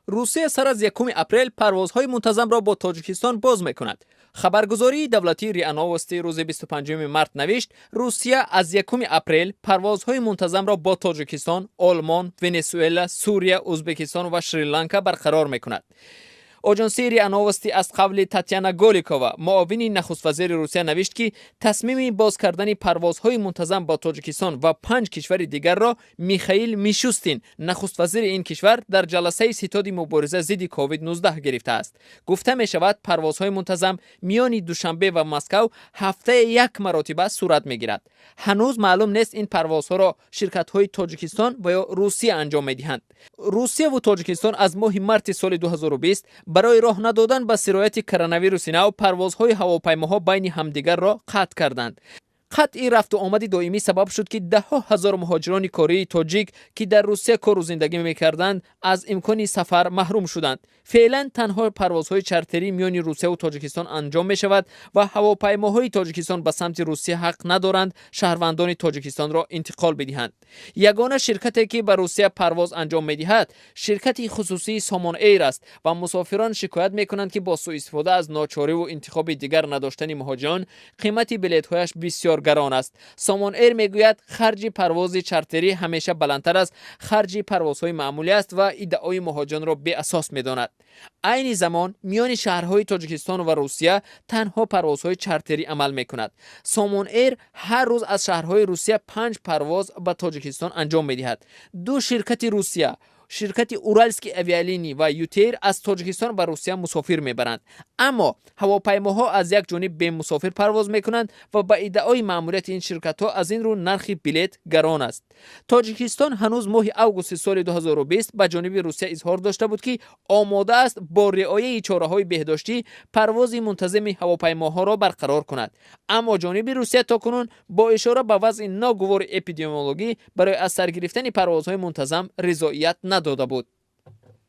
Русия сар аз 1 апрел парвозҳои мунтазамро бо Тоҷикистон боз мекунад. Хабаргузории давлатии РИА Новости рӯзи 25 март навишт, Русия аз 1 апрел парвозҳои мунтазамро бо Тоҷикистон, Олмон, Венесуэла, Сурия, Ӯзбекистон ва Шри-Ланка барқарор мекунад. Оҷонсии РИА Новости аз қавли Татяна Голикова, муовини нахуствазири Русия, навишт, ки тасмими боз кардани парвозҳои мунтазам бо Тоҷикистон ва панҷ кишвари дигарро Михаил Мишустин, нахуствазири ин кишвар, дар ҷаласаи ситоди мубориза зидди COVID-19 гирифтааст. Гуфта мешавад, парвозҳои мунтазам миёни Душанбе ва Москав ҳафтае як маротиба сурат мегирад. Ҳанӯз маълум нест, ин парвозҳоро ширкатҳои Тоҷикистон ва ё Русия анҷом медиҳанд. Русияву Тоҷикистон аз моҳи марти соли 2020 барои роҳ надодан ба сирояти коронавируси нав парвозҳои ҳавопаймоҳо байни ҳамдигарро қатъ карданд. Қатъи рафту омади доимӣ сабаб шуд, ки даҳҳо ҳазор муҳоҷирони кории тоҷик, ки дар Русия кору зиндагӣ мекарданд, аз имкони сафар маҳрум шуданд. Феълан танҳо парвозҳои чартерӣ миёни Русияву Тоҷикистон анҷом мешавад ва ҳавопаймоҳои Тоҷикистон ба самти Русия ҳақ надоранд шаҳрвандони Тоҷикистонро интиқол бидиҳанд. Ягона ширкате, ки ба Русия парвоз анҷом медиҳад, ширкати хусусии Сомон Эйр аст ва мусофирон шикоят мекунанд, ки бо сӯистифода аз ночориву интихоби дигар надоштани муҳоҷирон қимати билетҳояш бисёр гарон аст. Сомон Эйр мегӯяд, харҷи парвози чартерӣ ҳамеша баландтар аз харҷи парвозҳои маъмулӣ аст ва иддаои муҳоҷиронро беасос медонад. Айни замон миёни шаҳрҳои Тоҷикистон ва Русия танҳо парвозҳои чартерӣ амал мекунад. Сомон Эйр ҳар рӯз аз шаҳрҳои Русия панҷ парвоз ба Тоҷикистон анҷом медиҳад. Ду ширкати Русия, ширкати Уральские авиалинии ва ЮТэйр, аз Тоҷикистон ба Русия мусофир мебаранд, аммо ҳавопаймоҳо аз як ҷониб бемусофир парвоз мекунанд ва ба иддаои маъмурияти ин ширкатҳо, аз ин рӯ нархи билет гарон аст. Тоҷикистон ҳанӯз моҳи августи соли 2020 ба ҷониби Русия изҳор дошта буд, ки омода аст бо риояи чораҳои беҳдоштӣ парвози мунтазами ҳавопаймоҳоро барқарор кунад, аммо ҷониби Русия то кунун бо ишора ба вазъи ногувори эпидемиологӣ барои аз сар гирифтани парвозҳои мунтазам ризоият надода буд.